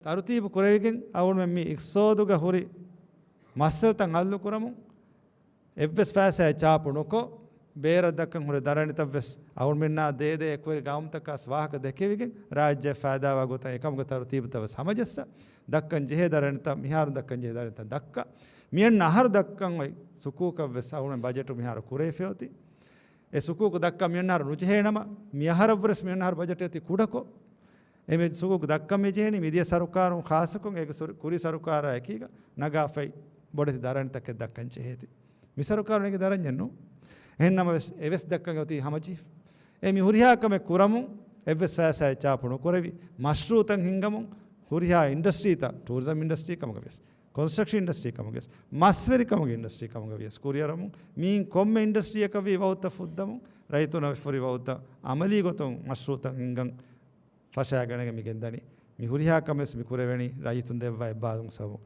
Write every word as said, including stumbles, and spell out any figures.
ތަރުތީބު ކުރެވިގެން އަޅުގަނޑުމެން މި އިޤްތިޞާދުގަ ހުރި މައްސަލަތައް ޙައްލު ކުރަމުން އެއްވެސް ފައިސާއެއް ޗާޕު ނުކޮށް، ބޭރަށް ދައްކަން ހުރި ދަރަނިތައްވެސް އަޅުގަނޑުމެންނާ ދޭދޭ އެކުވެރި ގައުމުތަކާސް ވާހަކަ ދެކެވިގެން، ރާއްޖެ ފައިދާވާ ގޮތަށް އެކަމުގެ ތަރުތީބުތައްވެސް ހަމަޖައްސަ، ދައްކަން ޖެހޭ ދަރަނިތައް މިހާރު ދައްކަން ޖެހޭ ދަރަނިތައް ދައްކާ. މިއަންނަ އަހަރު ދައްކަން އޮތް ސުކޫކަށްވެސް އަޅުގަނޑުމެން ބަޖެޓު މިހާރު ކުރެވިފައި އޮތީ. އެ ސުކޫކު ދައްކަން މިއަންނަ އަހަރު ނުޖެހޭނަމަ، މި އަހަރަށްވުރެސް މިއަންނަ އަހަރު ބަޖެޓެއް އޮތީ ކުޑަކޮށް. އެ މި ސުކޫކު ދައްކަން މި ޖެހެނީ މިދިޔަ ސަރުކާރުން ޚާއްޞަކޮށް އޭގެ ސުރު-، ކުރީ ސަރުކާރާ އެކީގަ ނަގާފައި ބޮޑެތި ދަރަނިތަކެއް ދައްކަން ޖެހޭތީ. މި ސަރުކާރުން އޭގެ ދަރަންޏެއް ނޫން. އެހެންނަމަވެސް އެވެސް ދައްކަން އޮތީ ހަމަޖެހިފަ. އެ މި ހުރިހާ ކަމެއް ކުރަމުން އެއްވެސް ފައިސާއެއް ޗާޕު ނުކުރެވި، މަޝްރޫއުތައް ހިންގަމުން ހުރިހާ އިންޑަސްޓްރީތައް، ޓޫރިޒަމް އިންޑަސްޓްރީ ކަމުގަވިޔަސް، ކޮންސްޓްރަކްޝަން އިންޑަސްޓްރީ ކަމުގަވިޔަސް، މަސްވެރިކަމުގެ އިންޑަސްޓްރީ ކަމުގަވިޔަސް، ކުރިއަރަމުން މިއިން ކޮންމެ އިންޑަސްޓްރީއަކަށްވީ ވައުދުތައް ފުއްދަމުން، ރައްޔިތުންނަށް ވެފަ ހުރި ވައުދުތައް އަމަލީ ގޮތުން މަޝްރޫއުތައް ހިންގަން ފަށާގަނެގެން މި ގެންދަނީ. މި ހުރިހާ ކަމެއް މި ކުރެވެނީ ރައްޔިތުން ދެއްވާ އެއްބާރުލުމުގެ ސަބަބުން.